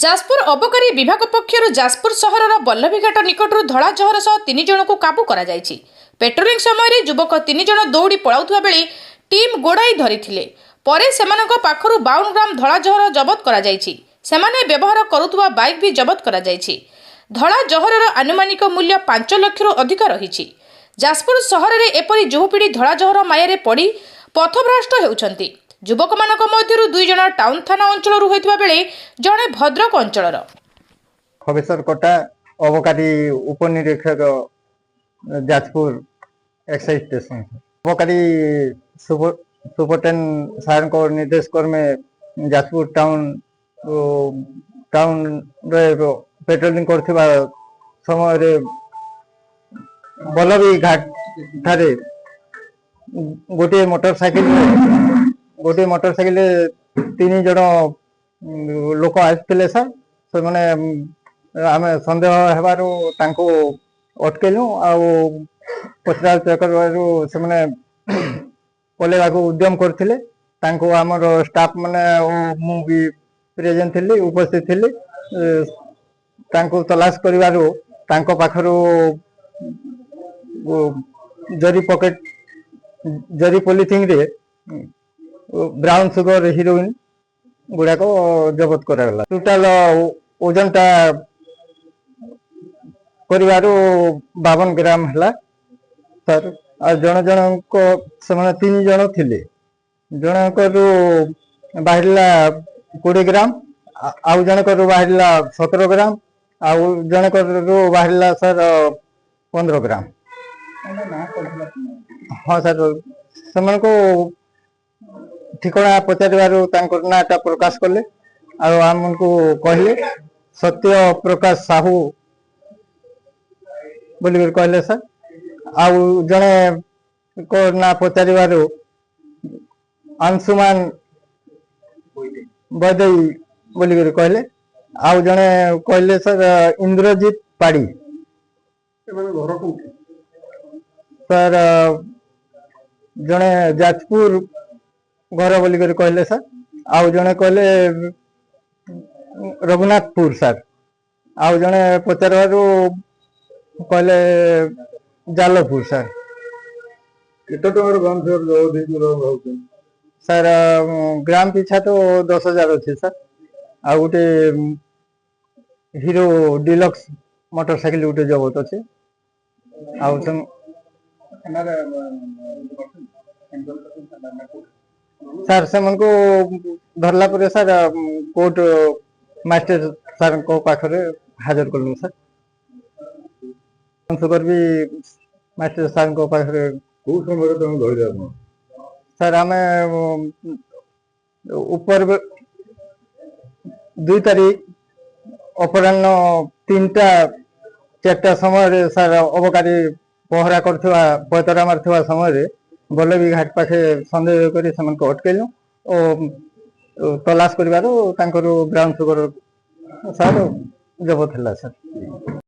ଯାଜପୁର ଅବକାରୀ ବିଭାଗ ପକ୍ଷରୁ ଯାଜପୁର ସହରର ବଲ୍ଲଭୀଘାଟ ନିକଟରୁ ଧଳା ଜହର ସହ 3 ଜଣଙ୍କୁ କାବୁ କରାଯାଇଛି। ପେଟ୍ରୋଲିଂ ସମୟରେ ଯୁବକ 3 ଜଣ ଦୌଡ଼ି ପଳାଉଥିବା ବେଳେ ଟିମ୍ ଗୋଡ଼ାଇ ଧରିଥିଲେ। ପରେ ସେମାନଙ୍କ ପାଖରୁ 52 ଗ୍ରାମ ଧଳା ଜହର ଜବତ କରାଯାଇଛି। ସେମାନେ ବ୍ୟବହାର କରୁଥିବା ବାଇକ୍ ବି ଜବତ କରାଯାଇଛି। ଧଳା ଜହରର ଆନୁମାନିକ ମୂଲ୍ୟ 5 ଲକ୍ଷରୁ ଅଧିକ ରହିଛି। ଯାଜପୁର ସହରରେ ଏପରି ଯୁବପିଢ଼ି ଧଳା ଜହର ମାୟାରେ ପଡ଼ି ପଥଭ୍ରଷ୍ଟ ହେଉଛନ୍ତି। ଯୁବକମାନଙ୍କ ମଧ୍ୟରୁ 2 ଜଣ ଟାଉନ ଥାନା ଅଞ୍ଚଳରୁ ହୋଇଥିବା ବେଳେ ଜଣେ ଭଦ୍ରକ ଅଞ୍ଚଳର। ଖଗେଶ୍ୱର କଟା, ଅବକାରୀ ଉପନିରୀକ୍ଷକ, ଯାଜପୁର ଏକ୍ସାଇଜ ଷ୍ଟେସନ। ଅବକାରୀ ସୁପରିଟେଣ୍ଡେଣ୍ଟ ସାର୍ଙ୍କ ନିର୍ଦ୍ଦେଶ କ୍ରମେ ଯାଜପୁର ଟାଉନରେ ପେଟ୍ରୋଲିଂ କରୁଥିବା ସମୟରେ ବଲ୍ଲଭୀ ଘାଟ ଠାରେ ଗୋଟିଏ ମୋଟର ସାଇକେଲରେ 3 ଜଣ ଲୋକ ଆସିଥିଲେ ସାର୍। ସେମାନେ ଆମେ ସନ୍ଦେହ ହେବାରୁ ତାଙ୍କୁ ଅଟକେଇଲୁ ଆଉ ପଚରା ଉଚରା କରିବାରୁ ସେମାନେ ପଲେଇବାକୁ ଉଦ୍ୟମ କରିଥିଲେ। ତାଙ୍କୁ ଆମର ଷ୍ଟାଫ ମାନେ ଓ ମୁଁ ବି ପ୍ରେଜେଣ୍ଟ ଥିଲି, ଉପସ୍ଥିତ ଥିଲି। ତାଙ୍କୁ ତଲାସ କରିବାରୁ ତାଙ୍କ ପାଖରୁ ଜରି ପକେଟ, ଜରି ପଲିଥିନରେ ବ୍ରାଉନ ସୁଗର, ହିରୋଇନ ଗୁଡାକ ଜବତ କରାଗଲା। ଟୋଟାଲ ଓଜନଟା କରିବାରୁ 52 ଗ୍ରାମ ହେଲା ସାର୍। ଆଉ ଜଣ ଜଣଙ୍କ, ସେମାନେ 3 ଜଣ ଥିଲେ, ଜଣଙ୍କରୁ ବାହାରିଲା 20 ଗ୍ରାମ, ଆଉ ଜଣଙ୍କରୁ ବାହାରିଲା 17 ଗ୍ରାମ, ଆଉ ଜଣଙ୍କରୁ ବାହାରିଲା ସାର୍ 15 ଗ୍ରାମ। ହଁ ସାର୍, ସେମାନଙ୍କୁ ଠିକଣା ପଚାରିବାରୁ ତାଙ୍କର ନାଁଟା ପ୍ରକାଶ କଲେ ଆଉ ଆମକୁ କହିଲେ, ସତ୍ୟ ପ୍ରକାଶ ସାହୁ ବୋଲିକରି କହିଲେ ସାର୍। ଆଉ ଜଣେଙ୍କ ନାଁ ପଚାରିବାରୁ ଅଂଶୁମାନ ବୈଦେଇ ବୋଲିକରି କହିଲେ। ଆଉ ଜଣେ କହିଲେ ସାର୍ ଇନ୍ଦ୍ରଜିତ ପାଢ଼ୀ। ଏମାନେ ଘର କୋଉଠି? ସାର୍, ଜଣେ ଯାଜପୁର ଘର ବୋଲିକରି କହିଲେ ସାର୍। ଆଉ ଜଣେ କହିଲେ ରଘୁନାଥପୁର ସାର୍। ଆଉ ଜଣେ ପଚାରିବାରୁ କହିଲେ ଜାଲପୁର ସାର୍। କେତେ ଟଙ୍କାର ବ୍ରାଉନ ସୁଗର ଜବତ ହେଇଛି ବୋଲି ଭାବୁଛନ୍ତି? ସାର୍, ଗ୍ରାମ ପିଛା ତ 10,000 ଅଛି ସାର୍। ଆଉ ଗୋଟେ ହିରୋ ଡିଲକ୍ସ ମୋଟର ସାଇକେଲ ଗୋଟେ ଜବତ ଅଛି। ଆଉ ଥାନାରେ ସାର୍, ସେମାନଙ୍କୁ ଧରିଲା ପରେ ସାର୍, କୋର୍ଟ ମାଜିଷ୍ଟ୍ରେଟ ସାର୍ଙ୍କ ପାଖରେ ହାଜର କଲୁ ସାର୍। ସୁଗର ବି ମାଜିଷ୍ଟ୍ରେଟ ସାର୍ଙ୍କ ପାଖରେ। କୋଉ ସମୟରେ ତାଙ୍କୁ ଧରିଲେ ଆପଣ? ସାର୍, ଆମେ ଉପର 2 ତାରିଖ ଅପରାହ୍ନ 3ଟା 4ଟା ସମୟରେ ସାର୍, ଅବକାରୀ ପହରା କରୁଥିବା, ପଇତରା ମାରୁଥିବା ସମୟରେ ବଲ୍ଲଭୀ ଘାଟ ପାଖେ ସନ୍ଦେହ କରି ସେମାନଙ୍କୁ ଅଟକେଇଲୁ ଓ ତଲାସ କରିବାରୁ ତାଙ୍କର ବ୍ରାଉନ ସୁଗର ସାର୍ ଜବତ ହେଲା ସାର୍।